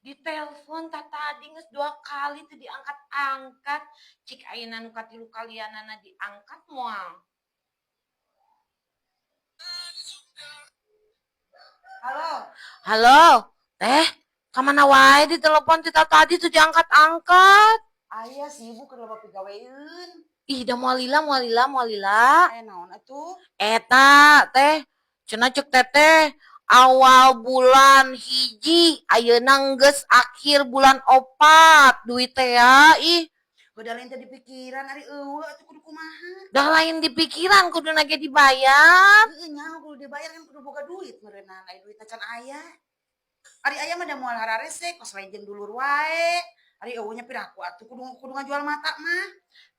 Ditelepon tadi geus dua kali teu diangkat-angkat. Cik ayeuna nu katilu kalianana diangkat moal. Halo. Halo, Teh, kamana wae ditelepon ti tadi teu diangkat-angkat? Aya sibuk keur loba pigaweun. Ih, da moal lila, moal lila, moal lila. Aya naon atuh? Eta, Teh, cenah cek Teteh awal bulan 1, ayeuna geus akhir bulan 4 duit teh ya, ih. Udah lain teh dipikiran, ari euweuh atuh kudu kumaha? Dah lain dipikiran, kudu ge dibayar. Heueuh nya, kudu dibayar kan kudu boga duit meureunana, aya duit can aya. Ari aya mah da moal hararese kos lain jeung dulur wae. Ari euweuh nya piraku atuh kudu kudu ngajual mata mah.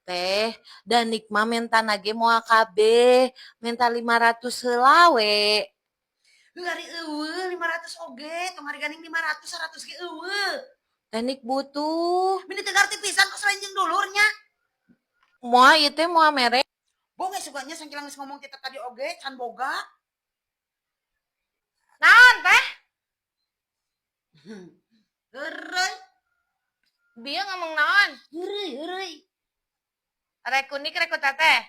Teh, da Nik mah mentana ge moal kabeh, menta 500 heula we. Heuh, ari euweuh 500 oge, tong hari ganing 500, 100 ge euweuh. Teh, Nik butuh. Meni teu ngarti pisan kos lain jeung dulur nya. Moal ieu teh, moal mere. Boga suganya sangkilang geus ngomong ti tadi oge can boga. Naon, Teh? Heureuy. Bieu ngomong naon? Heureuy, heureuy. Rek ku Nik, rek ku Teteh?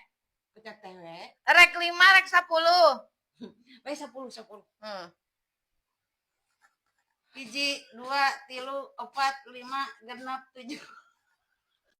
Ku Teteh we. Rek 5, rek 10? We 10, 10. 1, 2, 3, 4, 5, 6, 7.